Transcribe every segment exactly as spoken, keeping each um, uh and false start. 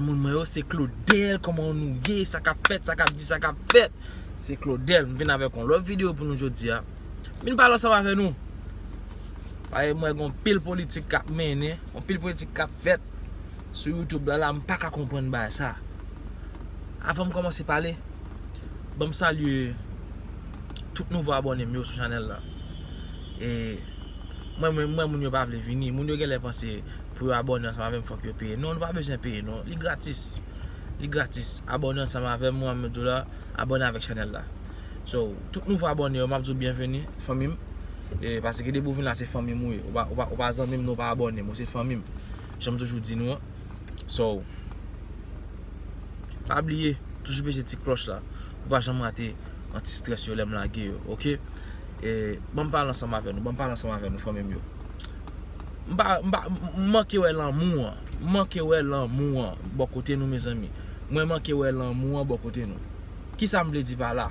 Moun mwen yo, se Claudel, kòman nou ye? Sa k ap fèt, sa k ap di, sa k ap fèt? Se Claudel, m vin avèk yon lòt videyo pou nou jodi a. M vin pale ansanm avè nou. Paske m wè gen yon pil politik k ap mennen, yon pil politik k ap fèt sou YouTube la, la, m pa ka konprann bagay sa. Avan m kòmanse pale, ban m salye tout nouvo abòne m yo sou chanèl la. E mwen, mwen, mwen, moun yo pa vle vini. Moun yo genlè panse pou yo abòne ansanm avè m, fòk yo peye. Non, nou pa bezwen peye, non. Li gratis. Li gratis. Abòne ansanm avè m, mwen, mwen di w la, abòne avèk chanèl la. So, tout nouvo abòne yo, m ap di w byenveni, fanmi m. E, paske depi w vin la, se fanmi m ou ye. Ou pa, ou pa, ou pa zanmi m, non, ou pa abòne m, ou se fanmi m. Jan m toujou di nou an. So, pa bliye, toujou peze ti klòch la pou pa janm rate anti-strès yo lè m lage yo, oke? E, ban m pale ansanm avè nou, ban m pale ansanm avè nou, fanmi m yo. M pa, m pa, m manke wè lanmou an, m manke wè lanmou an bò kote nou, mezanmi. Mwen manke wè lanmou an bò kote nou. Kisa m vle di pa la?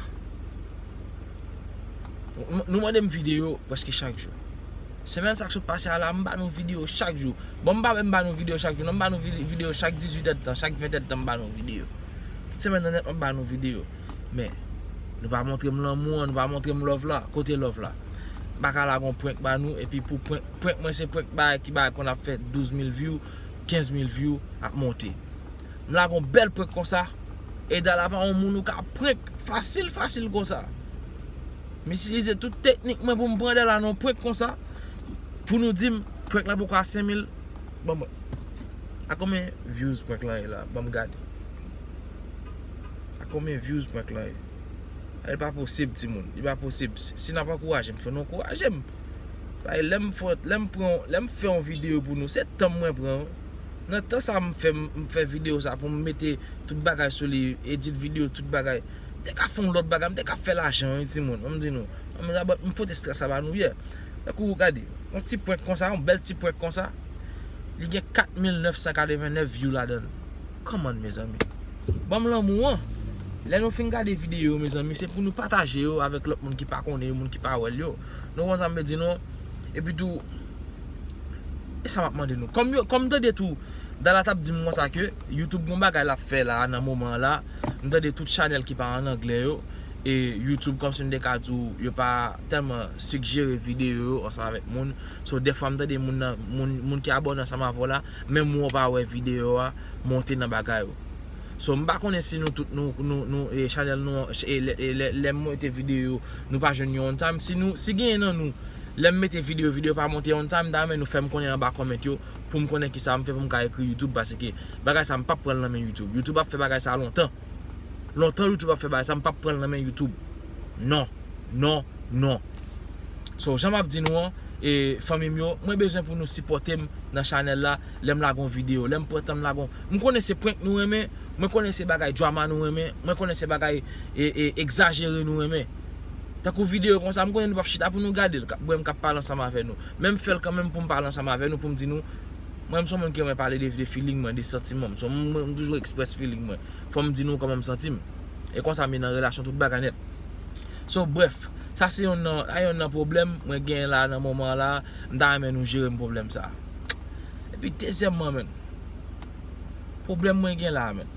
Nou mande m videyo prèske chak jou. Semèn sa k sot pase a la, m ba nou videyo chak jou. Bon, m pa menm ba nou videyo chak jou, non, m ba nou vide-, videyo chak dizuit èdtan, chak ven èdtan m ba nou videyo. Tout semèn nan nèt m ap ba nou videyo. Men, nou pa montre m lanmou an, nou pa montre m love la. Kote love la? M pa ka lage yon prank ba nou, epi pou prank, prank mwen se prank bagay ki bagay konn ap fè douz mil view, kenz mil view ap monte. M lage yon bèl prank konsa. E Dala pa yon moun ou ka prank fasil, fasil konsa. M itilize tout teknik mwen pou m pran Dala nan yon prank konsa. Pou nou di m, prank la poko a senk mil. Bon, bon. A konbyen views prank lan ye la? Ban m gade. A konbyen views prank lan ye? Li pa posib, timoun. Li pa posib. Si, si n ap ankouraje m, fò nou ankouraje m. Paske lè m fè, lè m pran, lè m fè yon videyo pou nou, se tan mwen pran. Nan tan sa m fè, m fè videyo sa pou m mete tout bagay sou li, edit videyo, tout bagay. M te ka fè yon lòt bagay, m te ka fè lajan, wi, timoun. Ban m di nou. Ban m, m pote strès la ba nou yè. Tankou, gade, yon ti prank konsa, yon bèl ti prank konsa. Li gen kat mil nèf san katreven nèf view ladan l. Come on, mezanmi. Ban m lanmou an. Lè nou fin gade videyo yo, mezanmi, se pou nou pataje yo avèk lòt moun ki pa konnen yo, moun ki pa wè l yo. Nou konprann sa m vle di nou? Epi tou, e sa m ap mande nou. Kòm yo, kòm m tande tou, Dala t ap di m konsa ke YouTube gon bagay l ap fè la nan moman an la. M tande tout chanèl ki pa an anglè yo. E YouTube, kòmsi m te ka di w, yo pa tèlman sigjere videyo yo ansanm avèk moun. So, dèfwa m tande moun nan, moun, moun ki abòne ansanm avè w la, menm ou pa wè videyo a monte nan bagay ou. So, m pa konnen si nou tout, nou, nou, nou, e, chanèl nou, e, lè, e, lè, lè m mete videyo, nou pa jwenn yo on time. Si nou, si genyen nan nou, lè m mete videyo, videyo pa monte on time, dayè nou fè m konnen anba comment yo, pou m konnen kisa m fè pou m ka ekri YouTube, paske bagay sa m p ap pran l nan men YouTube. YouTube ap fè bagay sa lontan. Lontan YouTube ap fè bagay sa, m p ap pran l nan men YouTube. Non, non, non. So, jan m ap di nou an, e, fanmi m yo, mwen bezwen pou nou sipòte m nan chanèl la, lè m lage yon videyo, lè m pran tan m lage yon, m konnen se prank nou renmen, mwen konnen se bagay drama nou renmen, mwen konnen se bagay, e, e, egzajere nou renmen. Tankou videyo konsa, m konnen nou p ap chita pou nou gade l, k ap, mwen m k ap pale ansanm avè nou. Men m fè l kanmenm pou m pale ansanm avè nou, pou m di nou, mwen m se yon moun ki renmen pale de, de feeling mwen, de santiman m. So, m, mwen, m toujou eksprès feeling mwen. Fò m di nou kòman m santi m. E konsa m ye nan relasyon, tout bagay nèt. So, brèf, sa se yonn nan, a yonn nan pwoblèm mwen genyen la nan moman an la, m ta renmen nou jere m pwoblèm sa. Epi dezyèmman, menn, pwoblèm mwen gen la, menn.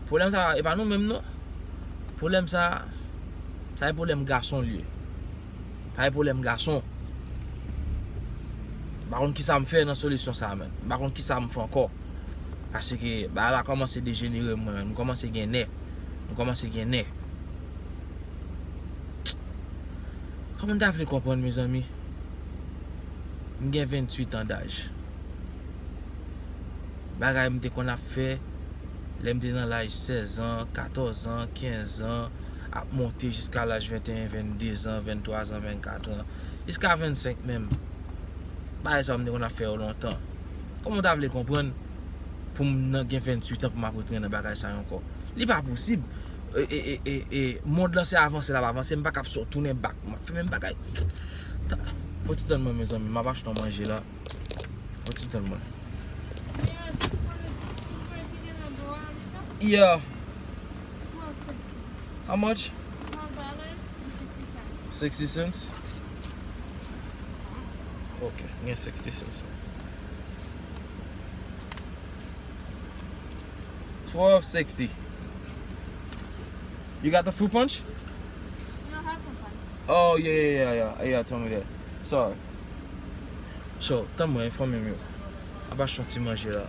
Pwoblèm sa, e pa nou menm non. Pwoblèm sa, sa e pwoblèm gason l ye. Pa e pwoblèm gason. M pa konn kisa m fè nan solisyon sa, menn. M pa konn kisa m fè ankò. Paske bagay la kòmanse dejenere mwen, menn. M kòmanse gen nè. M kòmanse gen nè. Kòman m ta vle konprann, mezanmi? M gen venntuit an daj. Bagay m te konn ap fè lè m te nan laj sèz an, katòz an, kenz an, ap monte jiska laj venteyen, vennde zan, venntwa zan, vennkat an, jiska vennsenk menm. Bagay sa yo m te konn ap fè yo lontan. Kòman w ta vle konprann pou m nan gen venntuit an pou m ap retounen nan bagay sa yo ankò? Li pa posib. E, e, e, e, e, mond lan se avanse l ap avanse, m pa ka ap sot tounen back. M ap fè menm bagay. Ta-, fò ti tann mwen, mezanmi, m ap achte yon manje la. Yon ti tann mwen. Yeah. How much? Sixty cents? Ok, gen sixty cents. Twelve sixty. You got the fruit punch? You don't have some fun. Oh, yeah, yeah, yeah, yeah. Yeah, tell me that. Sorry. So, tann mwen, fanmi m yo. M ap achte yon ti manje la.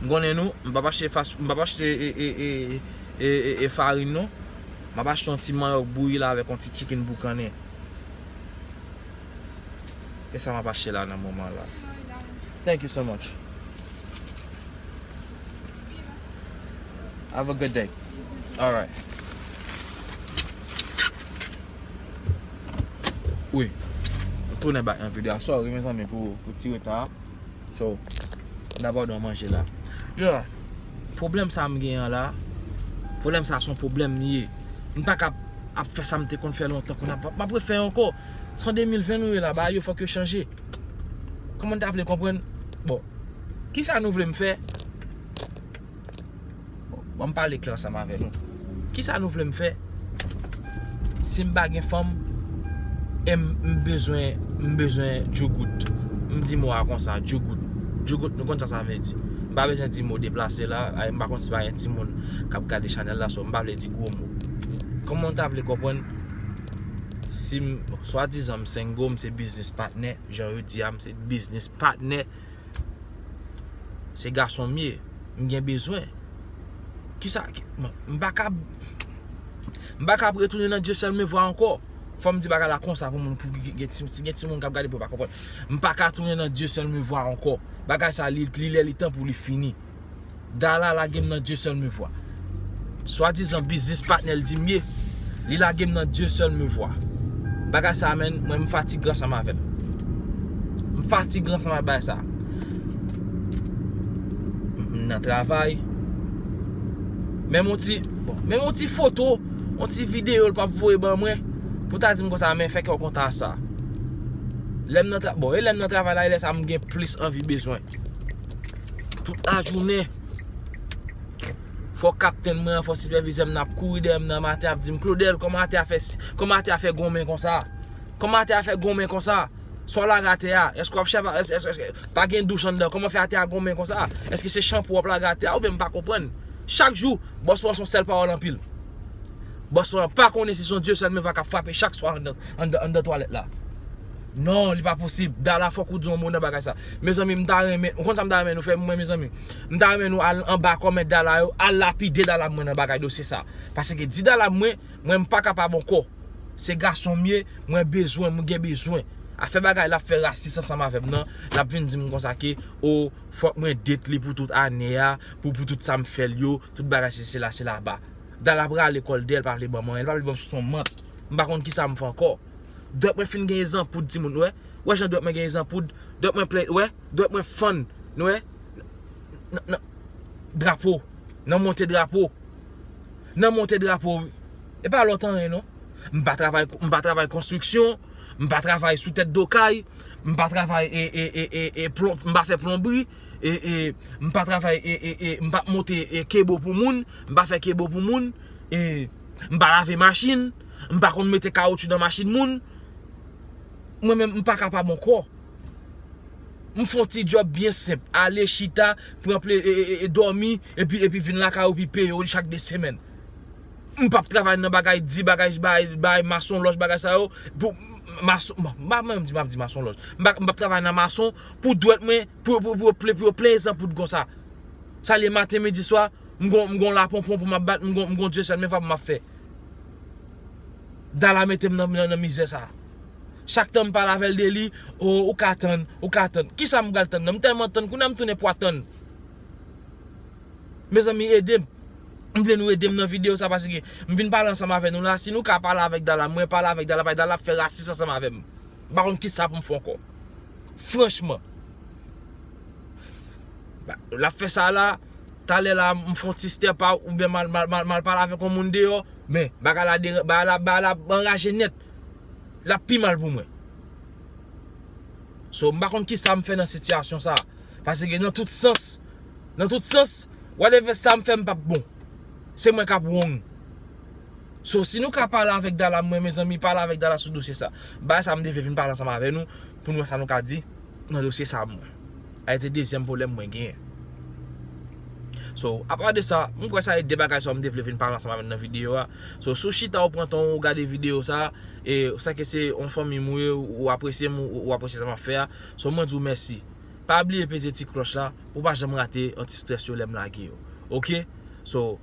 M konnen nou, m p ap achte fast, m p ap achte e, e, e, e, e, e farin non. M ap achte yon ti manyòk bouyi la avèk yon ti chicken boukannen. E sa m ap achte la nan moman la. Thank you so much. Have a good day. Alright. Wi. M tounen back nan videyo a. Sorry, mezanmi, pou, pou ti reta a. So, m ta ba w yon manje la. Yeah. Pwoblèm sa m genyen an la, pwoblèm sa se yon pwoblèm li ye. M pa ka ap fè sa m te konn fè lontan, kounye a m ap refè ankò. Se an de mil ven nou ye la, bagay yo fòk yo chanje. Kòman n ta vle konprann? Bon, kisa nou vle m fè? Bon, ban m pale klè ansanm avè nou. Kisa nou vle m fè? Si m pa gen fanm, e m, m bezwen, m bezwen djougout. M di mo a konsa, djougout. Djougout, nou konn sa sa vle di. M pa bezwen di mo deplase la, ay, m pa konn si pa gen timoun k ap gade chanèl la, so m pa vle di gwo mo. Kòman w ta vle konprann si m, swadizan m single, m se biznis patnè, jan yo di a, m se biznis patnè, se gason m ye, m gen bezwen. Kisa, ki, m, m pa ka, m pa ka ap retounen nan Dieu seul me voir ankò. Fò m di bagay la konsa pou moun, pou gen, gen ti, gen timoun k ap gade pou yo pa konprann. M pa ka tounen nan Dieu seul me voir ankò. Bagay sa, li, li lè, li tan pou li fini. Dala lage m nan Dieu seul me voir. Swadizan biznis patnè l di m ye. Li lage m nan Dieu seul me voir. Bagay sa, menn, mwen, m fatige ansanm avè l. M fatige ansanm avè bagay sa. M nan travay. Menm yon ti, bon, menm yon ti foto, yon ti videyo l p ap voye ban mwen. Pou ta di m konsa, men fè kè w kontan a sa. Lè m nan tra-, bon, e lè m nan travay la, e lè sa m gen plis anvi bezwen. Tout lajounen. Fò kaptenn mwen an, fò sipèvizè m nan ap kouri dèyè m nan maten, ap di m, "Claudel, kòman atè a fè, kòman atè a fè gonmen konsa? Kòman atè a fè gonmen konsa? Sa w lage atè a? Èske w ap chèf, èske, èske, èske, pa gen douch anndan? Kòman fè atè a gonmen konsa? Èske se chanpou w ap lage atè a?" Oubyen m pa konprann. Chak jou, bòs mwen se yon sèl pawòl anpil. Bòs mwen pa konnen si se yon Dieu seul me voir k ap frape chak swa anndan, anndan, anndan twalèt la. Non, li pa posib. Dala, fòk ou di yon mo nan bagay sa. Mezanmi, m ta renmen, ou konn sa m ta renmen nou fè, mwen, mezanmi? M ta renmen nou al anba kòmantè Dala yo, al lapide Dala mwen nan bagay dosye sa. Paske di Dala mwen, mwen m pa kapab ankò. Se gason m ye, mwen bezwen, mwen gen bezwen. Afè bagay l ap fè rasis ansanm avè m nan, l ap vin di m konsa ke, o, fòk mwen date li pou tout ane a, pou, pou tout sa m fè l yo, tout bagay se, se la, se laba. Dala prale kò l dèyè, l pa vle ban m anyen, l pa vle ban m sou son mant. M pa konn kisa m fè ankò. Dwèt mwen fin gen zanpoud, timoun, wè. Wè jan dwèt mwen gen zanpoud. Dwèt mwen plen, wè. Dwèt mwen fann, nou wè. Nan, nan, drapo. Nan monte drapo. Nan monte drapo, wi. E pa lòt anyen, non. M pa travay, m pa travay konstriksyon. M pa travay sou tèt do kay. M pa travay, e, e, e, e, e, plon-, m pa fè plonbri. E, e, m pa travay, e, e, e, m pa monte, e, kebo pou moun. M pa fè kebo pou moun. E, m pa lave machin. M pa konn mete kawotchou nan machin moun. Mwen menm, m pa kapab ankò. M fè yon ti djòb byen senp. Ale, chita, pran ple-, e, e, e, dòmi, epi, epi vin lakay ou, epi peye w chak de semèn. M p ap travay nan bagay di, bagay, bagay, bagay masonlòj, bagay sa yo. Pou mason, bon, m pa menm di m ap di masonlòj. M pa, m p ap travay nan mason pou dwèt mwen, pou, pou, pou yo plen, pou yo plen zanpoud konsa. Sa l ye maten, midi, swa, m gon, m gon laponpon pou m ap bat, m gon, m gon Dieu seul me voir pou m ap fè. Dala mete m nan, nan, nan mizè sa. Chak tan m pale avè l de li, o, ou ka tann, ou ka tann. Kisa m pral tann nan? M tèlman tann, kounye a m tounen pwa tann. Mezanmi, ede m. M vle nou ede m nan videyo sa, paske m vin pale ansanm avè nou la. Si nou ka pale avèk Dala, mwen pale avèk Dala, paske Dala ap fè rasis ansanm avè m. M pa konn kisa pou m fè ankò. Franchman. Ba, l ap fè sa la, talè la, m fè yon ti step out, oubyen m al, m al, m al, m al pale avèk yon moun deyò, men bagay la, bagay la, bagay la anraje nèt. L ap pi mal pou mwen. So, m pa konn kisa m fè nan sitiyasyon sa. Paske nan tout sans, nan tout sans, whatever sa m fè, m p ap bon. Se mwen k ap wrong. So, si nou ka pale avèk Dala, mwen, mezanmi, pale avèk Dala sou dosye sa. Bagay sa, m te vle vin pale ansanm avè nou, pou nou wè sa nou ka di nan dosye sa, mwen. A, se te dezyèm pwoblèm mwen genyen. So, apa de sa, m kwè sa e de bagay sa m te vle vin pale ansanm avè n nan videyo a. So, si w chita ou pran tan ou gade videyo sa, e sa ke se yon fanmi m ou ye, ou apresye m, ou, ou apresye sa m ap fè a. So, mwen di w mèsi. Pa bliye peze ti klòch la pou w pa janm rate yon ti strès yo lè m lage yo. Oke? So,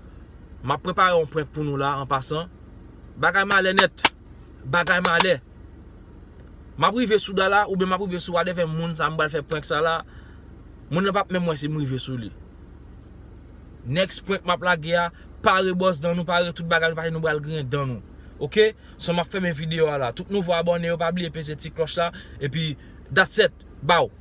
m ap prepare yon prank pou nou la an pasan. Bagay malè nèt. Bagay malè. M ap rive sou Dala oubyen m ap rive sou whatever moun sa m pral fè prank sa la. Moun nan p ap menm wè si m rive sou li. Next prank m ap lage a, pare bwòs dan nou, pare tout bagay nou, paske nou pral griyen dan nou. Oke? So m ap fèmen videyo a la. Tout nouvo abòne yo, pa bliye peze ti klòch la. Epi, that's it. Bow.